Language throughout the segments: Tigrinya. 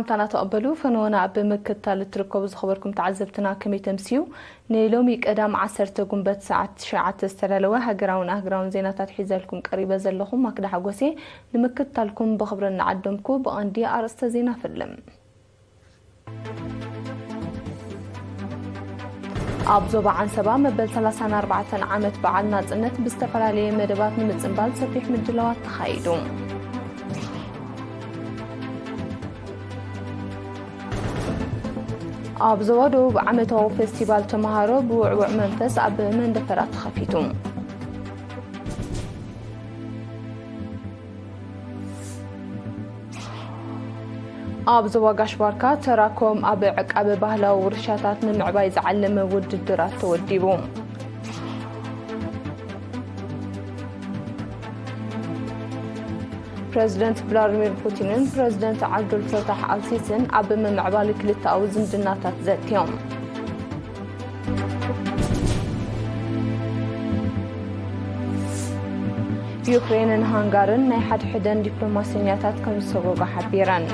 ሰላምታና ተቐበሉ። ፈነወና ኣብ ምክትታል እትርከቡ ዝኸበርኩም ተዓዘብትና ከመይ ተምስዩ? ንሎሚ ቀዳም ዓሰርተ ጉንበት ሰዓት ትሽዓተ ዝተዳለወ ሃገራውን ኣህግራውን ዜናታት ሒዘልኩም ቀሪበ ዘለኹ ማክዳ ሓጎሴ ንምክትታልኩም ብኽብሪ እናዓደምኩ ብቐንዲ ኣርእስተ ዜና ፈልም። ኣብ ዞባ ዓንሰባ መበል ሰላሳን ኣርባዕተን ዓመት በዓል ናጽነት ብዝተፈላለየ መደባት ንምጽንባል ሰፊሕ ምድላዋት ተኻይዱ። ኣብ ዞባ ደቡብ ዓመታዊ ፌስቲቫል ተመሃሮ ብውዕውዕ መንፈስ ኣብ መንደፈራ ተኸፊቱ። ኣብ ዞባ ጋሽ ባርካ ተራኮም ኣብ ዕቃበ ባህላዊ ውርሻታት ንምዕባይ ዝዓለመ ውድድራት ተወዲቡ። ፕረዚደንት ቭላድሚር ፑቲንን ፕረዚደንት ዓብዱል ፈታሕ ኣልሲስን ኣብ ምምዕባል ክልተኣዊ ዝምድናታት ዘትዮም። ዩክሬንን ሃንጋርን ናይ ሓድሕደን ዲፕሎማሰኛታት ከም ዝሰጎጋ ሓቢረን።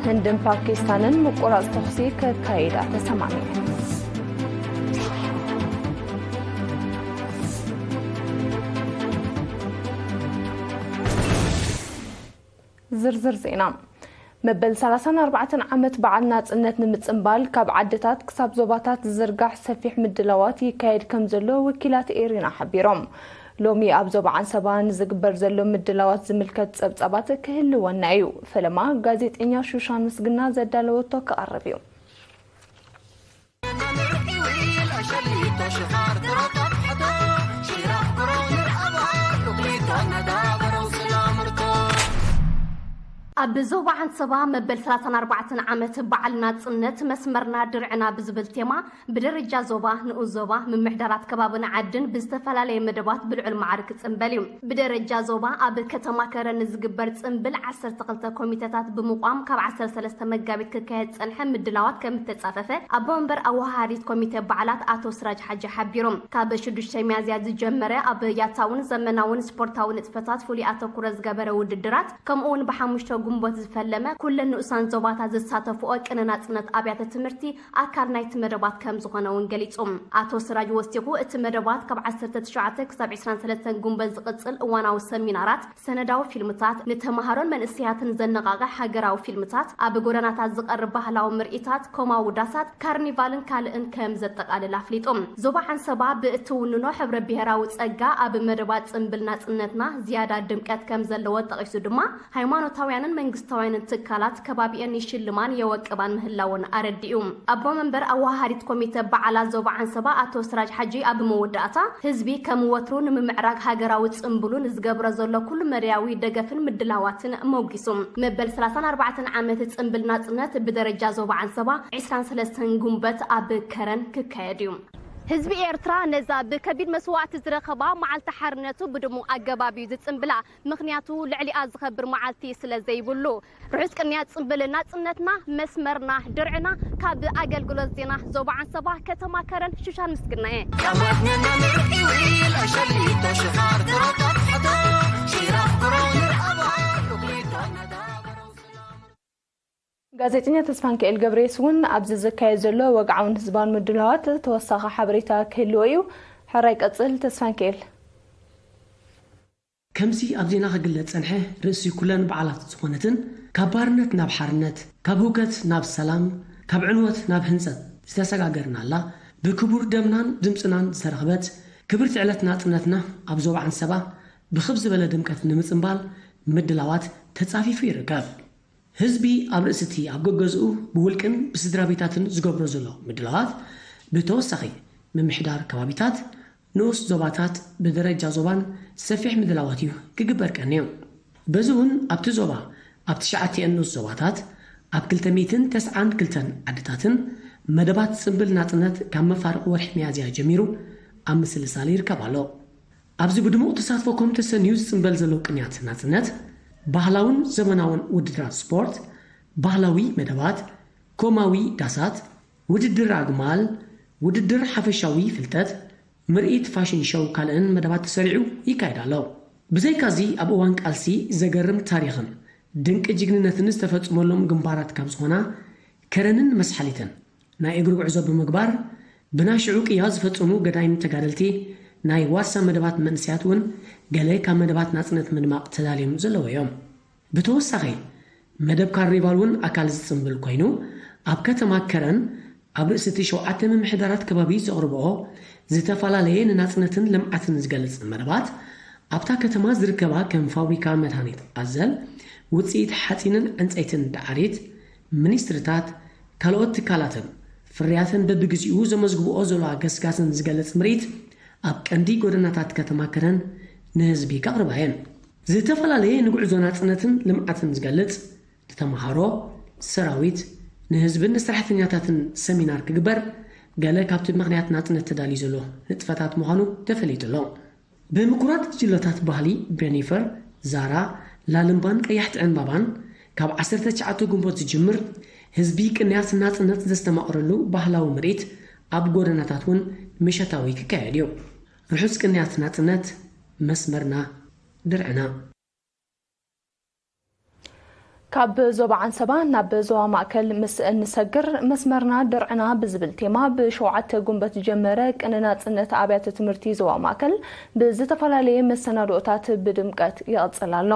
ህንድን ፓኪስታንን ምቁራጽ ተኹሲ ከካይዳ ተሰማሚዐን። ዝርዝር ዜና። መበል ሰላሳን ኣርባዕተን ዓመት በዓል ናጽነት ንምጽንባል ካብ ዓድታት ክሳብ ዞባታት ዝዝርጋሕ ሰፊሕ ምድላዋት ይካየድ ከም ዘሎ ወኪላት ኤሪና ሓቢሮም። ሎሚ ኣብ ዞባ ዓንሰባ ንዝግበር ዘሎ ምድላዋት ዝምልከት ጸብጻባት ክህልወና እዩ። ፈለማ ጋዜጠኛ ሹሻን ምስግና ዘዳለወቶ ክቐርብ እዩ። ኣብ ዞባ ዓንሰባ መበል ሰላሳን ኣርባዕተን ዓመት በዓል ናጽነት መስመርና ድርዕና ብዝብል ቴማ ብደረጃ ዞባ፣ ንኡስ ዞባ፣ ምምሕዳራት ከባብን ዓድን ብዝተፈላለየ መደባት ብልዑል ማዕርግ ክጽንበል እዩ። ብደረጃ ዞባ ኣብ ከተማ ከረን ንዝግበር ጽንብል ዓሰርተ ክልተ ኮሚተታት ብምቋም ካብ ዓሰርተ ሰለስተ መጋቢት ክካየድ ዝጸንሐ ምድላዋት ከም እተጻፈፈ ኣቦ መንበር ኣወሃሃዲት ኮሚተ በዓላት ኣቶ ስራጅ ሓጂ ሓቢሮም። ካብ ሽዱሽተ ሚያዝያ ዝጀመረ ኣብ ያታውን ዘመናውን ስፖርታዊ ንጥፈታት ፍሉይ ኣተኩሮ ዝገበረ ውድድራት ከምኡ እውን ብሓሙሽተ ጉንቦት ዝፈለመ ኩለን ንኡሳን ዞባታት ዝሳተፍኦ ቅነ ናጽነት ኣብያተ ትምህርቲ ኣካል ናይቲ መደባት ከም ዝኾነ እውን ገሊጹ። ኣቶ ስራጅ ወሲኹ፣ እቲ መደባት ካብ ዓሰርተ ትሽዓተ ክሳብ ዕስራን ሰለስተን ጉንበት ዝቕጽል እዋናዊ ሰሚናራት፣ ሰነዳዊ ፊልምታት፣ ንተመሃሮን መንእሰያትን ዘነቓቕሕ ሃገራዊ ፊልምታት፣ ኣብ ጎደናታት ዝቐርብ ባህላዊ ምርኢታት፣ ኮማዊ ዳሳት፣ ካርኒቫልን ካልእን ከም ዘጠቓልል ኣፍሊጡ። ዞባ ዓንሰባ ብእትውንኖ ሕብረ ብሄራዊ ጸጋ ኣብ መደባት ጽንብል ናጽነትና ዝያዳ ድምቀት ከም ዘለዎ ጠቒሱ ድማ፣ ሃይማኖታውያንን መንግስታውያንን ትካላት ከባቢአን ይሽልማን የወቅባን ምህላወን ኣረዲኡ። ኣቦ መንበር ኣወሃሃዲት ኮሚተ በዓላት ዞባ ዓንሰባ ኣቶ ስራጅ ሓጂ ኣብ መወዳእታ፣ ህዝቢ ከም ወትሩ ንምምዕራግ ሃገራዊ ጽምብሉ ንዝገብሮ ዘሎ ኩሉ መዳያዊ ደገፍን ምድላዋትን መጒሱ። መበል ሰላሳን ኣርባዕተን ዓመት ጽምብል ናጽነት ብደረጃ ዞባ ዓንሰባ ዕስራን ሰለስተን ጉንበት ኣብ ከረን ክካየድ እዩ። ህዝቢ ኤርትራ ነዛ ብከቢድ መስዋእቲ ዝረኸባ መዓልቲ ሓርነቱ ብድሙቕ ኣገባብ እዩ ዝጽንብላ። ምኽንያቱ ልዕሊኣ ዝኸብር መዓልቲ ስለ ዘይብሉ። ርሑስ ቅንያት ጽንብል ናጽነትና፣ መስመርና፣ ድርዕና። ካብ ኣገልግሎት ዜና ዞባ ዓንሰባ ከተማ ከረን ሹሻን ምስግናየ። ጋዜጠኛ ተስፋንክኤል ገብረየስ እውን ኣብዚ ዝካየድ ዘሎ ወግዓውን ህዝባውን ምድላዋት ተወሳኺ ሓበሬታ ክህልዎ እዩ። ሕራይ ቀጽል ተስፋንክኤል። ከምዚ ኣብ ዜና ክግለጽ ጸንሐ፣ ርእሲ ኩለን በዓላት ዝኾነትን ካብ ባርነት ናብ ሓርነት፣ ካብ ህውከት ናብ ሰላም፣ ካብ ዕንወት ናብ ህንጸት ዝተሰጋገርናላ፣ ብክቡር ደምናን ድምጽናን ዝተረኽበት ክብርቲ ዕለት ናጽነትና ኣብ ዞባ ዓንሰባ ብኽብ ዝበለ ድምቀት ንምጽንባል ምድላዋት ተጻፊፉ ይርከብ። ህዝቢ ኣብ ርእሲ እቲ ኣብ ገገዝኡ ብውልቅን ብስድራ ቤታትን ዝገብሮ ዘሎ ምድላዋት፣ ብተወሳኺ ምምሕዳር ከባቢታት፣ ንኡስ ዞባታት ብደረጃ ዞባን ሰፊሕ ምድላዋት እዩ ክግበር ቀንዩ። በዚ እውን ኣብቲ ዞባ ኣብ ትሽዓቲአን ንኡስ ዞባታት ኣብ ክልተ ሚእትን ተስዓን ክልተን ዓድታትን መደባት ጽምብል ናጽነት ካብ መፋርቕ ወርሒ ሚያዝያ ጀሚሩ ኣብ ምስልሳል ይርከብ ኣሎ። ኣብዚ ብድሙቕ ተሳትፎ ከም ተሰንዩ ዝጽንበል ዘሎ ቅንያት ናጽነት፣ ባህላውን ዘመናውን ውድድራት ስፖርት፣ ባህላዊ መደባት፣ ኮማዊ ዳሳት፣ ውድድር ኣግማል፣ ውድድር ሓፈሻዊ ፍልጠት፣ ምርኢት ፋሽን ሾው ካልእን መደባት ተሰሪዑ ይካየድ ኣሎ። ብዘይካዚ ኣብ እዋን ቃልሲ ዘገርም ታሪኽን ድንቂ ጅግንነትን ዝተፈጽመሎም ግንባራት ካብ ዝኾና ከረንን መስሓሊትን ናይ እግሪ ጉዕዞ ብምግባር ብናሽዑ ቅያ ዝፈጸሙ ገዳይም ተጋደልቲ ናይ ዋርሳ መደባት መንእሰያት እውን ገለ ካብ መደባት ናጽነት ምድማቕ ተዳልዮም ዘለዉ እዮም። ብተወሳኺ መደብ ካርኒቫል እውን ኣካል ዝጽንብል ኮይኑ ኣብ ከተማ ከረን ኣብ ርእሲ እቲ ሸውዓተ ምምሕዳራት ከባቢ ዘቕርብኦ ዝተፈላለየ ንናጽነትን ልምዓትን ዝገልጽ መደባት ኣብታ ከተማ ዝርከባ ከም ፋብሪካ መድሃኒት ኣዘል ውፅኢት ሓፂንን ዕንፀይትን ዳዕሪት ሚኒስትርታት ካልኦት ትካላትን ፍርያትን በብግዚኡ ዘመዝግብኦ ዘለዋ ገስጋስን ዝገልጽ ምርኢት ኣብ ቀንዲ ጎደናታት ከተማ ከረን ንህዝቢ ከቕርባ እየን። ዝተፈላለየ ንጉዕዞ ናጽነትን ልምዓትን ዝገልጽ ንተምሃሮ፣ ሰራዊት፣ ንህዝብን ንሰራሕተኛታትን ሰሚናር ክግበር ገለ ካብቲ ምኽንያት ናጽነት ተዳልዩ ዘሎ ንጥፈታት ምዃኑ ተፈሊጡ ኣሎ። ብምኩራት ጉጅለታት ባህሊ ቤኒፈር፣ ዛራ፣ ላልምባን ቀያሕቲ ዕንባባን ካብ ዓሰርተ ትሽዓተ ግንቦት ዝጅምር ህዝቢ ቅንያት ናጽነት ዘስተማቕረሉ ባህላዊ ምርኢት ኣብ ጎደናታት እውን ምሸታዊ ክካየድ እዩ። ርሑስ ቅንያት ናጽነት፣ መስመርና ድርዕና። ካብ ዞባ ዓንሰባ ናብ ዞባ ማእከል ምስ እንሰግር መስመርና ድርዕና ብዝብል ቴማ ብሸውዓተ ጉንበት ዝጀመረ ቅነ ናጽነት ኣብያተ ትምህርቲ ዞባ ማእከል ብዝተፈላለየ መሰናድኦታት ብድምቀት ይቕጽል ኣሎ።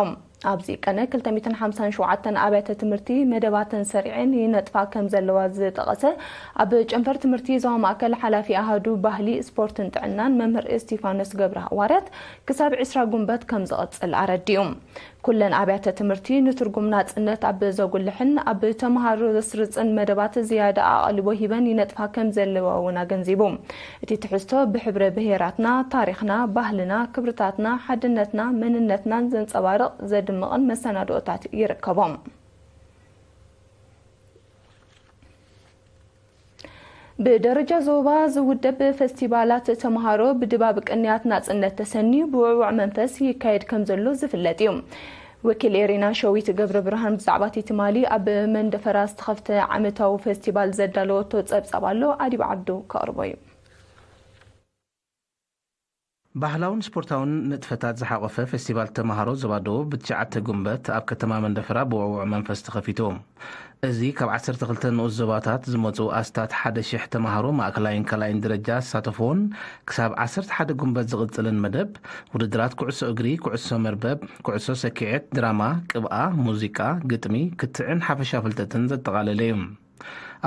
ኣብዚ ቅነ ክልተ ሚእትን ሓምሳን ሸውዓተን ኣብያተ ትምህርቲ መደባተን ሰሪዐን ይነጥፋ ከም ዘለዋ ዝጠቐሰ ኣብ ጨንፈር ትምህርቲ ዞባ ማእከል ሓላፊ ኣሃዱ ባህሊ፣ ስፖርትን ጥዕናን መምህር እስቲፋኖስ ገብረ ሃዋርያት ክሳብ ዕስራ ጉንበት ከም ዝቕጽል ኣረዲኡ። ኩለን ኣብያተ ትምህርቲ ንትርጉም ናጽነት ኣብ ዘጉልሕን ኣብ ተምሃሮ ዘስርጽን መደባት ዝያዳ ኣቓልቦ ሂበን ይነጥፋ ከም ዘለዋ እውን ኣገንዚቡ። እቲ ትሕዝቶ ብሕብረ ብሄራትና፣ ታሪኽና፣ ባህልና፣ ክብርታትና፣ ሓድነትና፣ መንነትናን ዘንጸባርቕ ዘድምቕን መሰናድኦታት ይርከቦም። ብደረጃ ዞባ ዝውደብ ፈስቲቫላት ተምሃሮ ብድባብ ቅንያት ናጽነት ተሰንዩ ብውዕዉዕ መንፈስ ይካየድ ከም ዘሎ ዝፍለጥ እዩ። ወኪል ኤሪና ሸዊት ገብረ ብርሃን ብዛዕባ እቲ ትማሊ ኣብ መንደፈራ ዝተኸፍተ ዓመታዊ ፈስቲቫል ዘዳለወቶ ጸብጻብ ኣሎ፣ ኣዲብ ዓብዱ ከቕርቦ እዩ። ባህላውን ስፖርታውን ንጥፈታት ዝሓቖፈ ፈስቲቫል ተምሃሮ ዞባ ደቡብ ብትሽዓተ ጉንበት ኣብ ከተማ መንደፈራ ብውዕዉዕ መንፈስ ተኸፊቱ። እዚ ካብ ዓሰርተ ክልተ ንኡስ ዞባታት ዝመጹ ኣስታት ሓደ ሽሕ ተምሃሮ ማእከላይን ካልኣይን ደረጃ ዝሳተፍዎን ክሳብ ዓሰርተ ሓደ ጉንበት ዝቕጽልን መደብ፣ ውድድራት ኩዕሶ እግሪ፣ ኩዕሶ መርበብ፣ ኩዕሶ ሰኪዔት፣ ድራማ፣ ቅብኣ፣ ሙዚቃ፣ ግጥሚ፣ ክትዕን ሓፈሻ ፍልጠትን ዘጠቓለለ እዩ።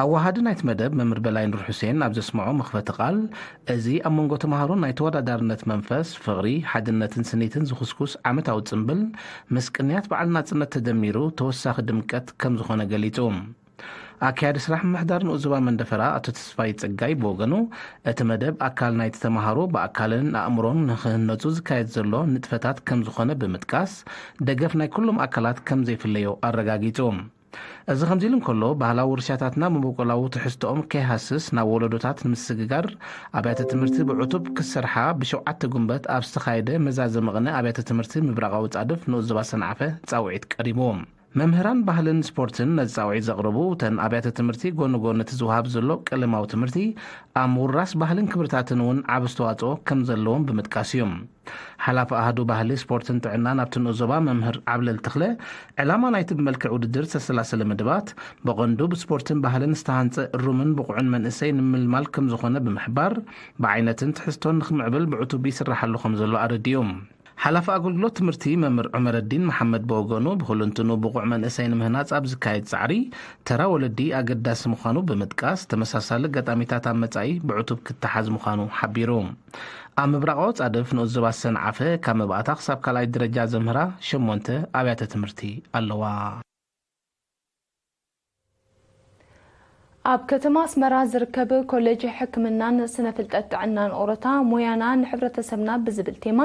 ኣዋሃዲ ናይቲ መደብ መምህር በላይ ኑር ሑሴን ኣብ ዘስምዖ መኽፈቲ ቃል፣ እዚ ኣብ መንጎ ተምሃሮ ናይ ተወዳዳርነት መንፈስ፣ ፍቕሪ፣ ሓድነትን ስኒትን ዝኹስኩስ ዓመታዊ ጽምብል፣ ምስ ቅንያት በዓል ናጽነት ተደሚሩ ተወሳኺ ድምቀት ከም ዝኾነ ገሊጹ። ኣካያዲ ስራሕ ምምሕዳር ንኡስ ዞባ መንደፈራ ኣቶ ተስፋይ ጸጋይ ብወገኑ፣ እቲ መደብ ኣካል ናይቲ ተምሃሮ ብኣካልን ኣእምሮን ንኽህነጹ ዝካየድ ዘሎ ንጥፈታት ከም ዝኾነ ብምጥቃስ፣ ደገፍ ናይ ኩሎም ኣካላት ከም ዘይፍለዮ ኣረጋጊጹ። እዚ ከምዚ ኢሉ እንከሎ፣ ባህላዊ ውርሻታትና መበቆላዊ ትሕዝቶኦም ከይሃስስ ናብ ወለዶታት ንምስግጋር ኣብያተ ትምህርቲ ብዕቱብ ክሰርሓ ብሸውዓተ ጉንበት ኣብ ዝተኻየደ መዛዘሚ ቅነ ኣብያተ ትምህርቲ ምብራቓዊ ጻድፍ ንኡስ ዞባ ሰንዓፈ ጻውዒት ቀሪቡ። መምህራን ባህልን ስፖርትን ነዚ ጻውዒት ዘቕረቡ፣ እተን ኣብያተ ትምህርቲ ጎኒ ጎኒ እቲ ዝወሃብ ዘሎ ቀለማዊ ትምህርቲ ኣብ ምውራስ ባህልን ክብርታትን እውን ዓቢ ኣስተዋጽኦ ከም ዘለዎም ብምጥቃስ እዩ። ሓላፊ ኣሃዱ ባህሊ፣ ስፖርትን ጥዕናን ኣብቲ ንኡስ ዞባ መምህር ዓብለል ተኽለ፣ ዕላማ ናይቲ ብመልክዕ ውድድር ዝተሰላሰለ መደባት፣ ብቐንዱ ብስፖርትን ባህልን ዝተሃንጸ እሩምን ብቑዕን መንእሰይ ንምምልማል ከም ዝኾነ ብምሕባር፣ ብዓይነትን ትሕዝቶን ንኽምዕብል ብዕቱብ ይስራሓሉ ከም ዘሎ ኣረዲኡ። ሓላፊ ኣገልግሎት ትምህርቲ መምህር ዑመረዲን መሓመድ ብወገኑ፣ ብኹልንትኑ ብቑዕ መንእሰይ ንምህናጽ ኣብ ዝካየድ ጻዕሪ፣ ተራ ወለዲ ኣገዳሲ ምዃኑ ብምጥቃስ፣ ተመሳሳሊ ኣጋጣሚታት ኣብ መጻኢ ብዕቱብ ክተሓዝ ምዃኑ ሓቢሩ። ኣብ ምብራቓዊ ጻድፍ ንኡስ ዞባ ሰንዓፈ፣ ካብ መባእታ ክሳብ ካልኣይ ደረጃ ዘምህራ ሸሞንተ ኣብያተ ትምህርቲ ኣለዋ። ኣብ ከተማ ኣስመራ ዝርከብ ኮሌጅ ሕክምናን ስነ ፍልጠት ጥዕናን ኦሮታ፣ ሞያና ንሕብረተሰብና ብዝብል ቴማ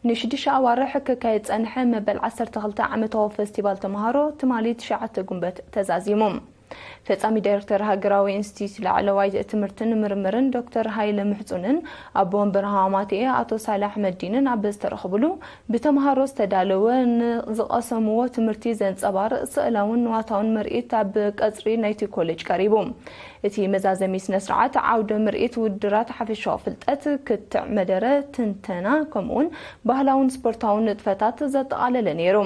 ንሽዱሽተ ኣዋርሕ ክካየድ ዝጸንሐ መበል ዓሰርተ ክልተ ዓመታዊ ፈስቲቫል ተምሃሮ ትማሊ ትሽዓተ ጉንበት ተዛዚሙ። ፈጻሚ ዳይሬክተር ሃገራዊ ኢንስቲትዩት ላዕለዋይ ትምህርትን ምርምርን ዶክተር ሃይለ ምሕጹንን ኣቦ ወንበር ሃዋማትኤ ኣቶ ሳልሕ ኣሕመዲንን ኣብ ዝተረኽብሉ፣ ብተምሃሮ ዝተዳለወ ንዝቐሰምዎ ትምህርቲ ዘንጸባርቕ ስእላውን ንዋታውን ምርኢት ኣብ ቀጽሪ ናይቲ ኮሌጅ ቀሪቡ። እቲ መዛዘሚ ስነ ስርዓት ዓውደ ምርኢት ውድድራት ሓፈሻዊ ፍልጠት፣ ክትዕ መደረ፣ ትንተና፣ ከምኡውን ባህላውን ስፖርታውን ንጥፈታት ዘጠቓለለ ነይሩ።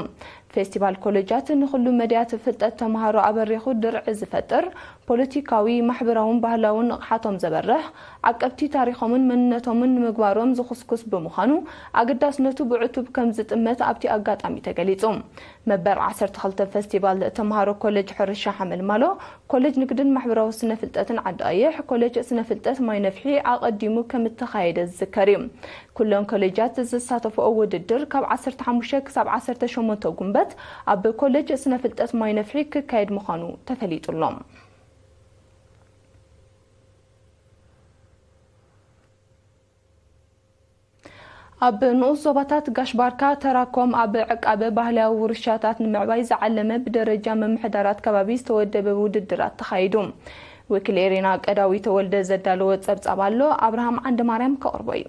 ፌስቲቫል ኮሌጃት ንኹሉ መድያት ፍልጠት ተምሃሮ ኣበሪኹ ድርዒ ዝፈጥር፣ ፖለቲካዊ፣ ማሕበራውን ባህላውን ንቕሓቶም ዘበርህ፣ ዓቀብቲ ታሪኾምን መንነቶምን ንምግባሮም ዝኹስኩስ ብምዃኑ ኣገዳስነቱ ብዕቱብ ከም ዝጥመት ኣብቲ ኣጋጣሚ ተገሊጹ። መበል ዓሰርተ ክልተ ፌስቲቫል ተምሃሮ ኮሌጅ ሕርሻ ሓመልማሎ፣ ኮሌጅ ንግድን ማሕበራዊ ስነ ፍልጠትን ዓዲ ቀይሕ፣ ኮሌጅ ስነ ፍልጠት ማይ ነፍሒ ኣቐዲሙ ከም እተኻየደ ዝዝከር እዩ። ኩለን ኮሌጃት ዝሳተፈኦ ውድድር ካብ ዓሰርተ ሓሙሽተ ክሳብ ዓሰርተ ሸሞንተ ጉንበት ኣብ ኮሌጅ ስነ ፍልጠት ማይ ነፍሒ ክካየድ ምዃኑ ተፈሊጡ ኣሎ። ኣብ ንኡስ ዞባታት ጋሽ ባርካ ተራኮም ኣብ ዕቃበ ባህላዊ ውርሻታት ንምዕባይ ዝዓለመ ብደረጃ ምምሕዳራት ከባቢ ዝተወደበ ውድድራት ተኻይዱ። ወኪል ኤሪና ቀዳዊ ተወልደ ዘዳለወ ጸብጻብ ኣሎ፣ ኣብርሃም ዓንደማርያም ከቕርቦ እዩ።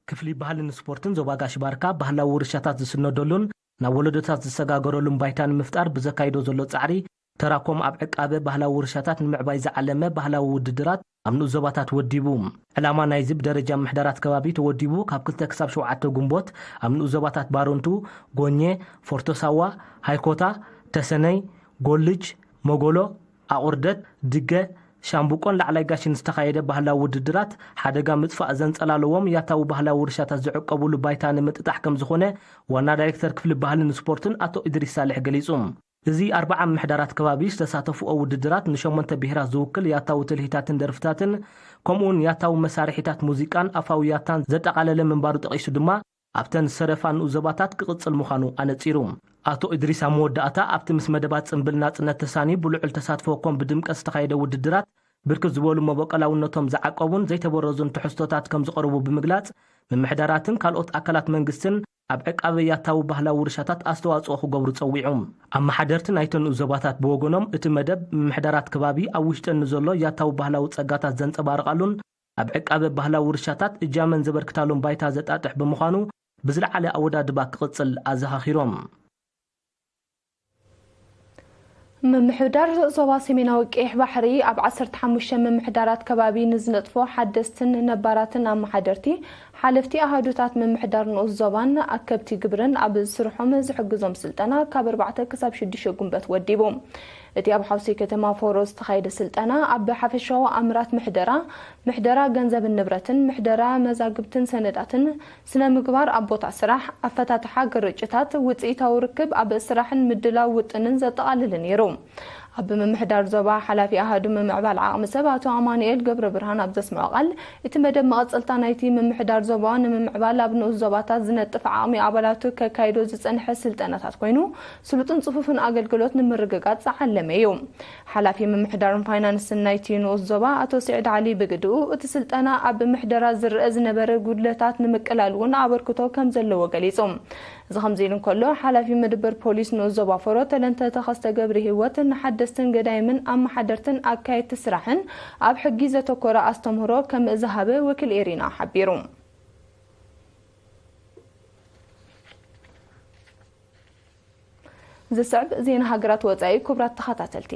ክፍሊ ባህልን ስፖርትን ዞባ ጋሽ ባርካ ባህላዊ ውርሻታት ዝስነደሉን ናብ ወለዶታት ዝሰጋገረሉን ባይታ ንምፍጣር ብዘካይዶ ዘሎ ጻዕሪ፣ ተራኮም ኣብ ዕቃበ ባህላዊ ውርሻታት ንምዕባይ ዝዓለመ ባህላዊ ውድድራት ኣብ ንኡስ ዞባታት ወዲቡ። ዕላማ ናይዚ ብደረጃ ምሕደራት ከባቢ ተወዲቡ ካብ ክልተ ክሳብ ሸውዓተ ጉንቦት ኣብ ንኡስ ዞባታት ባረንቱ፣ ጎኘ፣ ፎርቶ ሳዋ፣ ሃይኮታ፣ ተሰነይ፣ ጎልጅ፣ መጎሎ፣ ኣቑርደት፣ ድገ፣ ሻምብቆን ላዕላይ ጋሽን ዝተኻየደ ባህላዊ ውድድራት፣ ሓደጋ ምጥፋእ ዘንጸላለዎም ያታዊ ባህላዊ ውርሻታት ዝዕቀቡሉ ባይታ ንምጥጣሕ ከም ዝኾነ ዋና ዳይሬክተር ክፍሊ ባህልን ስፖርትን ኣቶ ኢድሪስ ሳልሕ ገሊጹ። እዚ ኣርብዓ ምምሕዳራት ከባቢ ዝተሳተፍኦ ውድድራት ንሸሞንተ ብሄራት ዝውክል ያታዊ ትልሂታትን ደርፍታትን ከምኡውን ያታዊ መሳርሒታት ሙዚቃን ኣፋዊ ያታን ዘጠቓለለ ምንባሩ ጠቒሱ ድማ ኣብተን ዝሰደፋ ንኡስ ዞባታት ክቕጽል ምዃኑ ኣነጺሩ። ኣቶ ኢድሪስ ኣብ መወዳእታ ኣብቲ ምስ መደባት ጽምብል ናጽነት ተሳንዩ ብልዑል ተሳትፎ ኮም ብድምቀት ዝተኻየደ ውድድራት ብርክት ዝበሉ መበቆላውነቶም ዝዓቀቡን ዘይተበረዙን ትሕዝቶታት ከም ዝቐርቡ ብምግላጽ፣ ምምሕዳራትን ካልኦት ኣካላት መንግስትን ኣብ ዕቃበ ያታዊ ባህላዊ ውርሻታት ኣስተዋጽኦ ክገብሩ ጸዊዑ። ኣመሓደርቲ ናይተን ንኡስ ዞባታት ብወገኖም፣ እቲ መደብ ምምሕዳራት ከባቢ ኣብ ውሽጠን ንዘሎ ያታዊ ባህላዊ ጸጋታት ዘንጸባርቓሉን ኣብ ዕቃበ ባህላዊ ውርሻታት እጃመን ዘበርክታሉን ባይታ ዘጣጥሕ ብምዃኑ፣ ብዝለዓለ ኣወዳድባ ክቕጽል ኣዘኻኺሮም። ምምሕዳር ዞባ ሰሜናዊ ቀይሕ ባሕሪ ኣብ ዓሰርተ ሓሙሽተ ምምሕዳራት ከባቢ ንዝነጥፎ ሓደስትን ነባራትን ኣመሓደርቲ፣ ሓለፍቲ ኣሃዱታት ምምሕዳር ንኡስ ዞባን ኣከብቲ ግብርን ኣብ ስርሖም ዝሕግዞም ስልጠና ካብ ኣርባዕተ ክሳብ ሽዱሽተ ጉንበት ወዲቡ። እቲ ኣብ ሓውሲ ከተማ ፎሮ ዝተኻየደ ስልጠና ኣብ ሓፈሻዊ ኣምራት ምሕደራ፣ ምሕደራ ገንዘብን ንብረትን፣ ምሕደራ መዛግብትን ሰነዳትን፣ ስነ ምግባር ኣብ ቦታ ስራሕ፣ ኣፈታትሓ ግርጭታት፣ ውፅኢታዊ ርክብ ኣብ ስራሕን ምድላው ውጥንን ዘጠቓልል ነይሩ። ኣብ ምምሕዳር ዞባ ሓላፊ ኣሃዱ ምምዕባል ዓቕሚ ሰብ ኣቶ ኣማኑኤል ገብረ ብርሃን ኣብ ዘስምዖ ቃል፣ እቲ መደብ መቐጸልታ ናይቲ ምምሕዳር ዞባ ንምምዕባል ኣብ ንኡስ ዞባታት ዝነጥፍ ዓቕሚ ኣባላቱ ከካይዶ ዝጸንሐ ስልጠናታት ኮይኑ፣ ስሉጥን ጽፉፍን ኣገልግሎት ንምርግጋጽ ዝዓለመ እዩ። ሓላፊ ምምሕዳርን ፋይናንስን ናይቲ ንኡስ ዞባ ኣቶ ስዒድ ዓሊ ብግድኡ፣ እቲ ስልጠና ኣብ ምሕደራ ዝረኣ ዝነበረ ጉድለታት ንምቅላል እውን ኣበርክቶ ከም ዘለዎ ገሊጹ። እዚ ከምዚ ኢሉ እንከሎ፣ ሓላፊ መደበር ፖሊስ ንኡስ ዞባ ፎሮ ተለንተ ተኸስተ ገብረ ህይወት ንሓደስትን ገዳይምን ኣመሓደርትን ኣካየድቲ ስራሕን ኣብ ሕጊ ዘተኮረ ኣስተምህሮ ከም ዝሃበ ወኪል ኤሪና ሓቢሩ። ዝስዕብ ዜና ሃገራት ወጻኢ። ክቡራት ተኸታተልቲ፣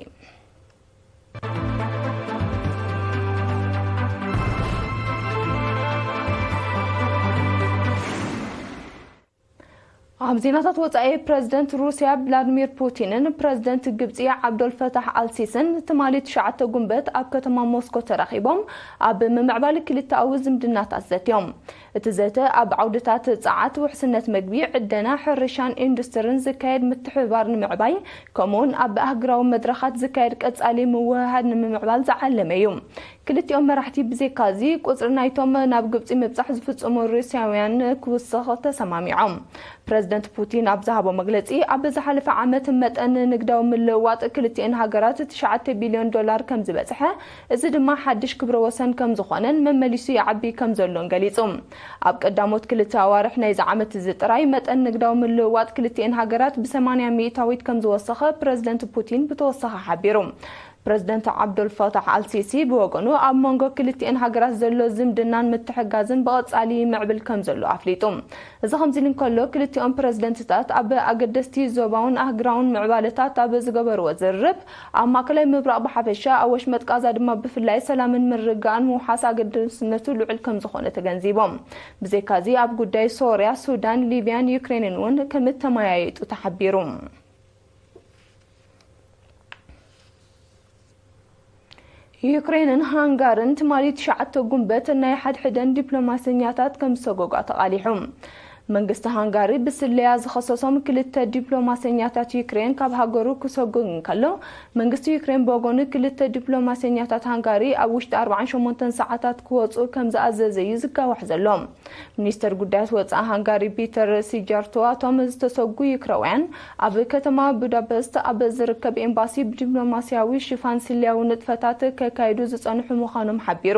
ኣብ ዜናታት ወጻኢ፣ ፕረዚደንት ሩስያ ቭላድሚር ፑቲንን ፕረዚደንት ግብጺ ዓብዶል ፈታሕ ኣልሲስን ትማሊ ትሽዓተ ጉንበት ኣብ ከተማ ሞስኮ ተራኺቦም ኣብ ምምዕባል ክልተኣዊ ዝምድናታት ዘትዮም። እቲ ዘተ ኣብ ዓውድታት ጸዓት፣ ውሕስነት መግቢ፣ ዕደና፣ ሕርሻን ኢንዱስትሪን ዝካየድ ምትሕብባር ንምዕባይ፣ ከምኡውን ኣብ ኣህጉራዊ መድረኻት ዝካየድ ቀጻሊ ምውህሃድ ንምምዕባል ዝዓለመ እዩ። ክልቲኦም መራሕቲ ብዘይካዚ፣ ቁጽሪ ናይቶም ናብ ግብጺ ምብጻሕ ዝፍጽሙ ሩስያውያን ክውስኽ ተሰማሚዖም። ፕረዚደንት ፑቲን ኣብ ዝሃቦ መግለጺ፣ ኣብ ዝሓለፈ ዓመት መጠን ንግዳዊ ምልውዋጥ ክልቲኤን ሃገራት ትሽዓተ ቢልዮን ዶላር ከም ዝበጽሐ፣ እዚ ድማ ሓድሽ ክብረ ወሰን ከም ዝኾነን መመሊሱ ይዓቢ ከም ዘሎን ገሊጹ። ኣብ ቀዳሞት ክልተ ኣዋርሕ ናይዚ ዓመት እዚ ጥራይ፣ መጠን ንግዳዊ ምልውዋጥ ክልቲኤን ሃገራት ብሰማንያ ሚእታዊት ከም ዝወሰኸ ፕረዚደንት ፑቲን ብተወሳኺ ሓቢሩ። ፕረዚደንት ዓብዶልፋታሕ ኣልሲሲ ብወገኑ፣ ኣብ መንጎ ክልቲኤን ሃገራት ዘሎ ዝምድናን ምትሕጋዝን ብቐጻሊ ይምዕብል ከም ዘሎ ኣፍሊጡ። እዚ ከምዚ ኢሉ እንከሎ፣ ክልቲኦም ፕረዚደንትታት ኣብ ኣገደስቲ ዞባውን ኣህጉራውን ምዕባለታት ኣብ ዝገበርዎ ዝርርብ፣ ኣብ ማእከላይ ምብራቕ ብሓፈሻ፣ ኣብ ወሽመጥ ጋዛ ድማ ብፍላይ፣ ሰላምን ምርግጋእን ምውሓስ ኣገዳስነቱ ልዑል ከም ዝኾነ ተገንዚቦም። ብዘይካዚ፣ ኣብ ጉዳይ ሶርያ፣ ሱዳን፣ ሊብያን ዩክሬንን እውን ከም እተመያየጡ ተሓቢሩ። ዩክሬንን ሃንጋርን ትማሊ ትሽዓተ ጉንበት ናይ ሓድሕደን ዲፕሎማሰኛታት ከም ዝሰጎጓ ተቓሊሑ። መንግስቲ ሃንጋሪ ብስለያ ዝኸሰሶም ክልተ ዲፕሎማሰኛታት ዩክሬን ካብ ሃገሩ ክሰጉግ እንከሎ፣ መንግስቲ ዩክሬን ብወገኑ ክልተ ዲፕሎማሰኛታት ሃንጋሪ ኣብ ውሽጢ ኣርባዓን ሸሞንተን ሰዓታት ክወጹ ከም ዝኣዘዘ እዩ ዝጋዋሕ ዘሎ። ሚኒስተር ጉዳያት ወጻኢ ሃንጋሪ ፒተር ሲጃርቶ፣ እቶም ዝተሰጉ ዩክራውያን ኣብ ከተማ ቡዳፐስት ኣብ ዝርከብ ኤምባሲ ብዲፕሎማስያዊ ሽፋን ስለያዊ ንጥፈታት ከካይዱ ዝጸንሑ ምዃኖም ሓቢሩ።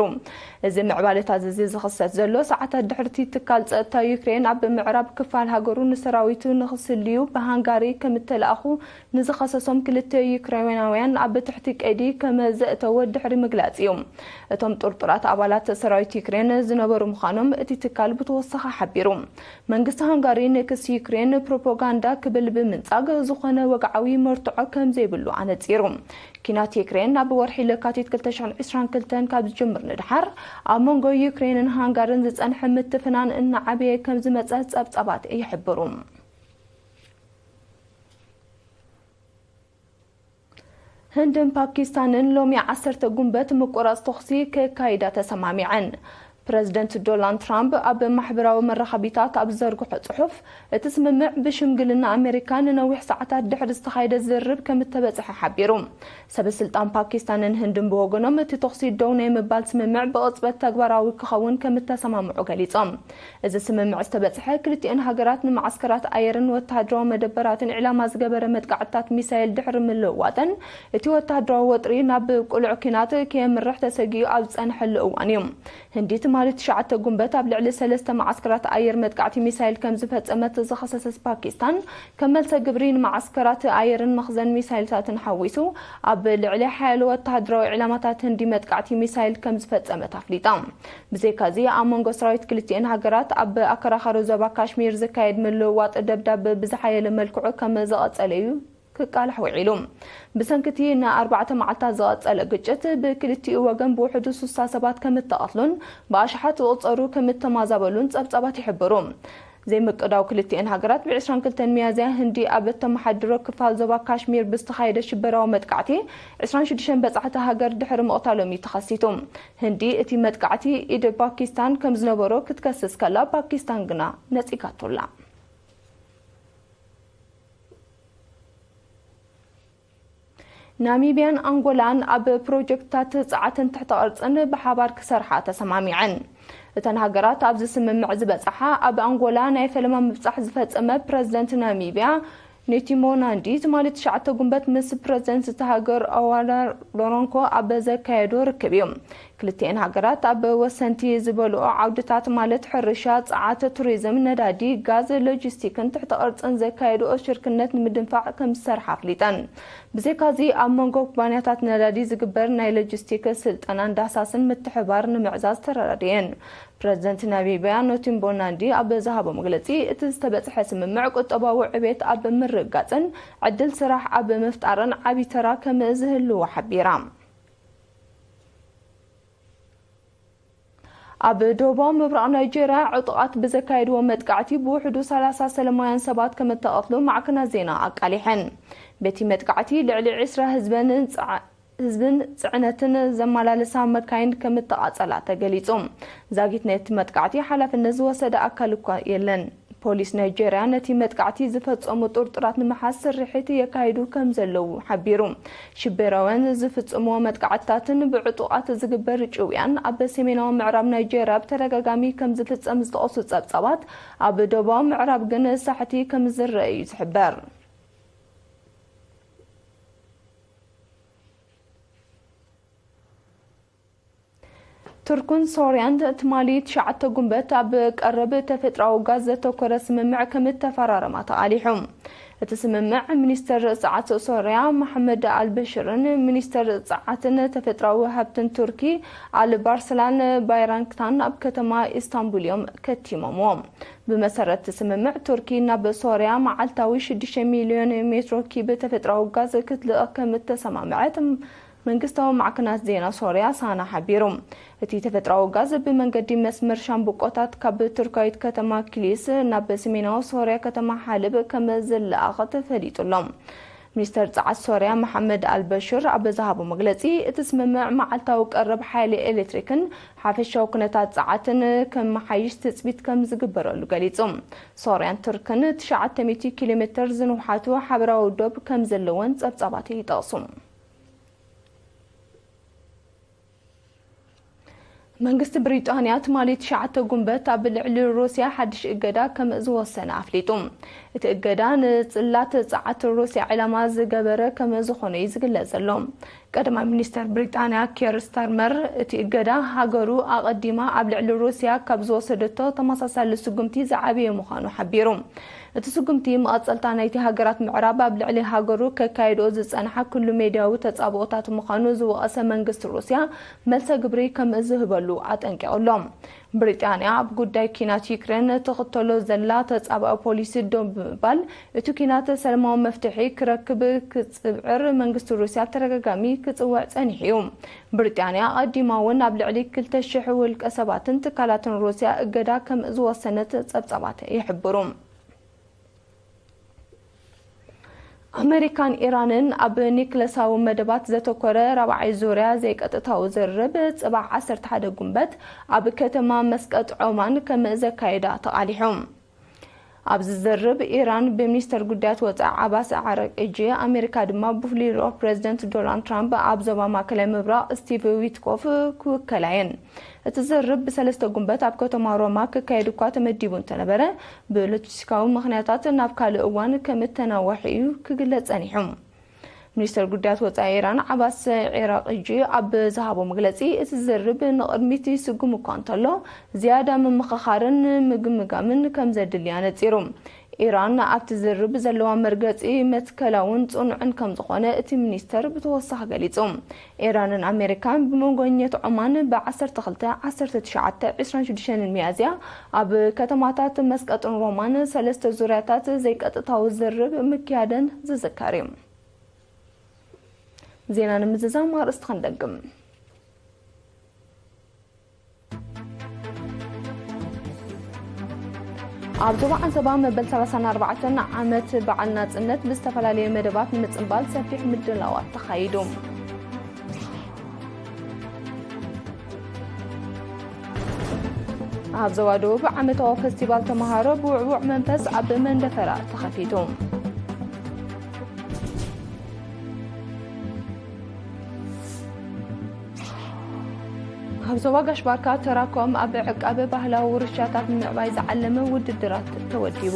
እዚ ምዕባለታት እዚ ዝኽሰት ዘሎ ሰዓታት ድሕርቲ ትካል ጸጥታ ዩክሬን ኣብ ምዕራብ ክፋል ሃገሩ ንሰራዊቱ ንኽስልዩ ብሃንጋሪ ከም እተላእኹ ንዝኸሰሶም ክልተ ዩክሬናውያን ኣብ ትሕቲ ቀይዲ ከም ዘእተወ ድሕሪ ምግላጽ እዩ። እቶም ጥርጡራት ኣባላት ሰራዊት ዩክሬን ዝነበሩ ምዃኖም እቲ ትካል ብተወሳኺ ሓቢሩ። መንግስቲ ሃንጋሪ ንክሲ ዩክሬን ፕሮፓጋንዳ ክብል ብምንጻግ፣ ዝኾነ ወግዓዊ መርትዖ ከም ዘይብሉ ኣነጺሩ። ኲናት ዩክሬን ናብ ወርሒ ለካቲት ክልተ ሽሕን ዕስራን ክልተን ካብ ዝጅምር ንድሓር፣ ኣብ መንጎ ዩክሬንን ሃንጋርን ዝጸንሐ ምትፍናን እናዓበየ ከም ዝመጸ ጸብጻባት ይሕብሩ። ህንድን ፓኪስታንን ሎሚ ዓሰርተ ጉንበት ምቁራጽ ተኹሲ ከካይዳ ተሰማሚዐን። ፕረዚደንት ዶናልድ ትራምፕ ኣብ ማሕበራዊ መራኸቢታት ኣብ ዝዘርግሖ ጽሑፍ፣ እቲ ስምምዕ ብሽምግልና ኣሜሪካ ንነዊሕ ሰዓታት ድሕሪ ዝተኻየደ ዝርርብ ከም እተበጽሐ ሓቢሩ። ሰበ ስልጣን ፓኪስታንን ህንድን ብወገኖም፣ እቲ ተኹሲ ደው ናይ ምባል ስምምዕ ብቕጽበት ተግባራዊ ክኸውን ከም እተሰማምዑ ገሊጾም። እዚ ስምምዕ ዝተበጽሐ፣ ክልቲኤን ሃገራት ንመዓስከራት ኣየርን ወተሃደራዊ መደበራትን ዒላማ ዝገበረ መጥቃዕትታት ሚሳይል ድሕሪ ምልውዋጠን፣ እቲ ወተሃደራዊ ወጥሪ ናብ ቅሉዕ ኲናት ከየምርሕ ተሰጊኡ ኣብ ዝጸንሐሉ እዋን እዩ። ህንዲ ትማሊ ትሽዓተ ጉንበት ኣብ ልዕሊ ሰለስተ መዓስከራት ኣየር መጥቃዕቲ ሚሳይል ከም ዝፈጸመት ዝኸሰሰት ፓኪስታን፣ ከም መልሰ ግብሪ ንመዓስከራት ኣየርን መኽዘን ሚሳይልታትን ሓዊሱ፣ ኣብ ልዕሊ ሓያሎ ወተሃደራዊ ዒላማታት ህንዲ መጥቃዕቲ ሚሳይል ከም ዝፈጸመት ኣፍሊጣ። ብዘይካዚ፣ ኣብ መንጎ ሰራዊት ክልቲኤን ሃገራት ኣብ ኣከራኻሪ ዞባ ካሽሚር ዝካየድ ምልውዋጥ ደብዳብ ብዝሓየለ መልክዑ ከም ዝቐጸለ እዩ ክቃላሕ ውዒሉ። ብሰንኪ እቲ ንኣርባዕተ መዓልታት ዝቐጸለ ግጭት፣ ብክልቲኡ ወገን ብውሕዱ ስሳ ሰባት ከም እተቐትሉን ብኣሽሓት ዝቑጸሩ ከም እተማዛበሉን ጸብጻባት ይሕብሩ። ዘይምቅዳው ክልቲኤን ሃገራት፣ ብ ዕስራን ክልተን ሚያዝያ ህንዲ ኣብ እተመሓድሮ ክፋል ዞባ ካሽሚር ብዝተኻየደ ሽበራዊ መጥቃዕቲ ዕስራን ሽዱሽተን በጻሕቲ ሃገር ድሕሪ ምቕታሎም እዩ ተኸሲቱ። ህንዲ እቲ መጥቃዕቲ ኢድ ፓኪስታን ከም ዝነበሮ ክትከስስ ከላ፣ ፓኪስታን ግና ነጺጋቶ'ላ። ናሚብያን ኣንጎላን ኣብ ፕሮጀክትታት ጸዓትን ትሕተ ቅርጽን ብሓባር ክሰርሓ ተሰማሚዐን። እተን ሃገራት ኣብዚ ስምምዕ ዝበጽሓ፣ ኣብ ኣንጎላ ናይ ፈለማ ምብጻሕ ዝፈጸመ ፕረዚደንት ናሚብያ ኔቲሞ ናንዲ ትማሊ ትሽዓተ ጉንበት ምስ ፕረዚደንት እታ ሃገር ኦዋላ ሎረንኮ ኣብ ዘካየዶ ርክብ እዩ። ክልቲኤን ሃገራት ኣብ ወሰንቲ ዝበልኦ ዓውድታት ማለት ሕርሻ፣ ጸዓት፣ ቱሪዝም፣ ነዳዲ፣ ጋዝ፣ ሎጂስቲክን ትሕተ ቅርጽን ዘካየድኦ ሽርክነት ንምድንፋዕ ከም ዝሰርሓ ኣፍሊጠን። ብዘይካዚ፣ ኣብ መንጎ ኩባንያታት ነዳዲ ዝግበር ናይ ሎጂስቲክ ስልጠናን ዳህሳስን ምትሕብባር ንምዕዛዝ ተረዳድየን። ፕረዚደንት ናሚብያ ኖቲምቦ ናንዲ ኣብ ዝሃቦ መግለጺ፣ እቲ ዝተበጽሐ ስምምዕ ቁጠባዊ ዕቤት ኣብ ምርግጋጽን ዕድል ስራሕ ኣብ ምፍጣርን ዓቢ ተራ ከም ዝህልዎ ሓቢራ። ኣብ ደቡባዊ ምብራቕ ናይጄርያ ዕጡቓት ብዘካየድዎ መጥቃዕቲ ብውሕዱ ሰላሳ ሰላማውያን ሰባት ከም እተቐትሉ ማዕከናት ዜና ኣቃሊሐን። በቲ መጥቃዕቲ ልዕሊ ዕስራ ህዝበን ጽዓ-፣ ህዝብን ጽዕነትን ዘመላልሳ መካይን ከም እተቓጸላ ተገሊጹ። ዛጊት ነቲ መጥቃዕቲ ሓላፍነት ዝወሰደ ኣካል እኳ የለን። ፖሊስ ናይጄርያ ነቲ መጥቃዕቲ ዝፈጸሙ ጥርጡራት ንምሓዝ ስርሒት የካይዱ ከም ዘለዉ ሓቢሩ። ሽበራውያን ዝፍጽምዎ መጥቃዕትታትን ብዕጡቓት ዝግበር ጭውያን ኣብ ሰሜናዊ ምዕራብ ናይጄርያ ብተደጋጋሚ ከም ዝፍጸም ዝጠቐሱ ጸብጻባት፣ ኣብ ደቡባዊ ምዕራብ ግን ሳሕቲ ከም ዝረአ እዩ ዝሕበር። ቱርክን ሶርያን ትማሊ ትሽዓተ ጉንበት ኣብ ቀረብ ተፈጥሮኣዊ ጋዝ ዘተኮረ ስምምዕ ከም እተፈራረማ ተቓሊሑ። እቲ ስምምዕ፣ ሚኒስተር ጸዓት ሶርያ መሓመድ ኣልበሽርን ሚኒስተር ጸዓትን ተፈጥሮኣዊ ሃብትን ቱርኪ ኣልባርስላን ባይራንክታን ኣብ ከተማ ኢስታንቡል እዮም ከቲሞምዎ። ብመሰረት እቲ ስምምዕ፣ ቱርኪ ናብ ሶርያ መዓልታዊ ሽዱሽተ ሚልዮን ሜትሮ ኪብ ተፈጥሮኣዊ ጋዝ ክትልእኽ ከም እተሰማምዐት መንግስታዊ ማዕከናት ዜና ሶርያ ሳና ሓቢሩ። እቲ ተፈጥሮኣዊ ጋዝ ብመንገዲ መስመር ሻምብቆታት ካብ ቱርካዊት ከተማ ኪሊስ ናብ ሰሜናዊ ሶርያ ከተማ ሓለብ ከም ዝለኣኽ ተፈሊጡ ኣሎ። ሚኒስተር ጸዓት ሶርያ መሓመድ ኣልበሽር ኣብ ዝሃቦ መግለጺ፣ እቲ ስምምዕ መዓልታዊ ቀረብ ሓይሊ ኤሌክትሪክን ሓፈሻዊ ኩነታት ጸዓትን ከመሓይሽ ትጽቢት ከም ዝግበረሉ ገሊጹ። ሶርያን ቱርክን ትሽዓተ ሚእቲ ኪሎ ሜትር ዝንውሓቱ ሓበራዊ ዶብ ከም ዘለወን ጸብጻባት ይጠቕሱ። መንግስቲ ብሪጣንያ ትማሊ ትሽዓተ ጉንበት ኣብ ልዕሊ ሩስያ ሓድሽ እገዳ ከም ዝወሰነ ኣፍሊጡ። እቲ እገዳ ንጽላት ጸዓት ሩስያ ዕላማ ዝገበረ ከም ዝኾነ እዩ ዝግለጽ ዘሎ። ቀዳማይ ሚኒስተር ብሪጣንያ ኪር ስታርመር፣ እቲ እገዳ ሃገሩ ኣቐዲማ ኣብ ልዕሊ ሩስያ ካብ ዝወሰደቶ ተመሳሳሊ ስጉምቲ ዝዓበየ ምዃኑ ሓቢሩ። እቲ ስጉምቲ፣ መቐጸልታ ናይቲ ሃገራት ምዕራብ ኣብ ልዕሊ ሃገሩ ከካይድኦ ዝጸንሓ ኩሉ ሜድያዊ ተጻብኦታት ምዃኑ ዝወቐሰ መንግስቲ ሩስያ፣ መልሰ ግብሪ ከም ዝህበሉ ኣጠንቂቑ ኣሎ። ብሪጣንያ ኣብ ጉዳይ ኲናት ዩክሬን ትኽተሎ ዘላ ተጻባኦ ፖሊሲ ደው ብምባል፣ እቲ ኲናት ሰላማዊ መፍትሒ ክረክብ ክጽዕር መንግስቲ ሩስያ ተደጋጋሚ ክጽውዕ ጸኒሑ እዩ። ብሪጣንያ ኣቐዲማ እውን ኣብ ልዕሊ ክልተ ሽሕ ውልቀ ሰባትን ትካላትን ሩስያ እገዳ ከም ዝወሰነት ጸብጻባት ይሕብሩ። ኣመሪካን ኢራንን ኣብ ኒክለሳዊ መደባት ዘተኮረ ራብዓይ ዙርያ ዘይቀጥታዊ ዝርርብ ጽባሕ ዓሰርተ ሓደ ጉንበት ኣብ ከተማ መስቀጥ ዖማን ከም ዘካየዳ ተቓሊሑ። ኣብዚ ዝርርብ፣ ኢራን ብሚኒስተር ጉዳያት ወጻኢ ዓባስ ዓራቅጂ፣ ኣመሪካ ድማ ብፍሉይ ልኡኽ ፕረዚደንት ዶናልድ ትራምፕ ኣብ ዞባ ማእከላይ ምብራቕ ስቲቭ ዊትኮፍ ክውከላ እየን። እቲ ዝርርብ ብሰለስተ ጉንበት ኣብ ከተማ ሮማ ክካየድ እኳ ተመዲቡ እንተነበረ፣ ብሎጂስቲካዊ ምኽንያታት ናብ ካልእ እዋን ከም እተናወሐ እዩ ክግለጽ ጸኒሑ። ሚኒስተር ጉዳያት ወጻኢ ኢራን ዓባስ ዒራቅጂ ኣብ ዝሃቦ መግለጺ፣ እቲ ዝርርብ ንቕድሚት ይስጉም እኳ እንተሎ፣ ዝያዳ ምምኽኻርን ምግምጋምን ከም ዘድልያ ነጺሩ። ኢራን ኣብቲ ዝርርብ ዘለዋ መርገጺ መትከላውን ጽኑዕን ከም ዝኾነ እቲ ሚኒስተር ብተወሳኺ ገሊጹ። ኢራንን ኣሜሪካን ብመንጎኘት ዖማን ብ ዓሰርተ ክልተ፣ ዓሰርተ ትሽዓተ፣ ዕስራን ሽዱሽተን ሚያዝያ ኣብ ከተማታት መስቀጥን ሮማን ሰለስተ ዙርያታት ዘይቀጥታዊ ዝርርብ ምክያደን ዝዝከር እዩ። ዜና ንምዝዛም ኣርእስቲ ክንደግም። ኣብ ዞባ ዓንሰባ መበል ሰላሳን ኣርባዕተን ዓመት በዓል ናጽነት ብዝተፈላለየ መደባት ንምጽንባል ሰፊሕ ምድላዋት ተኻይዱ። ኣብ ዞባ ደቡብ ዓመታዊ ፈስቲቫል ተመሃሮ ብውዕዉዕ መንፈስ ኣብ መንደፈራ ተኸፊቱ። ኣብ ዞባ ጋሽ ባርካ ተራኮም ኣብ ዕቃበ ባህላዊ ውርሻታት ንምዕባይ ዝዓለመ ውድድራት ተወዲቡ።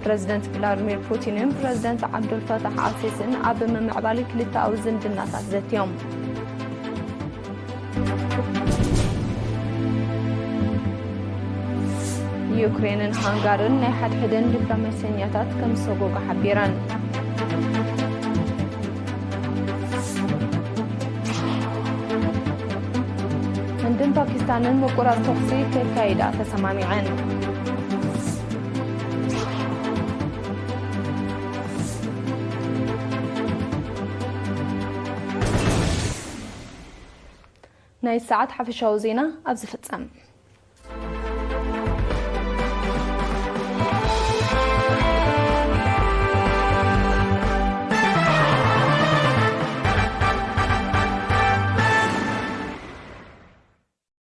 ፕረዚደንት ቭላድሚር ፑቲንን ፕረዚደንት ዓብዱልፈታሕ ኣልሲስን ኣብ ምምዕባል ክልተኣዊ ዝምድናታት ዘትዮም። ዩክሬንን ሃንጋርን ናይ ሓድሕደን ዲፕሎማሰኛታት ከም ዝሰጎጋ ሓቢረን። ህንድን ፓኪስታንን ምቁራጽ ተኹሲ ከካይዳ ተሰማሚዐን። ናይ ሰዓት ሓፈሻዊ ዜና ኣብዚ ፍጸም።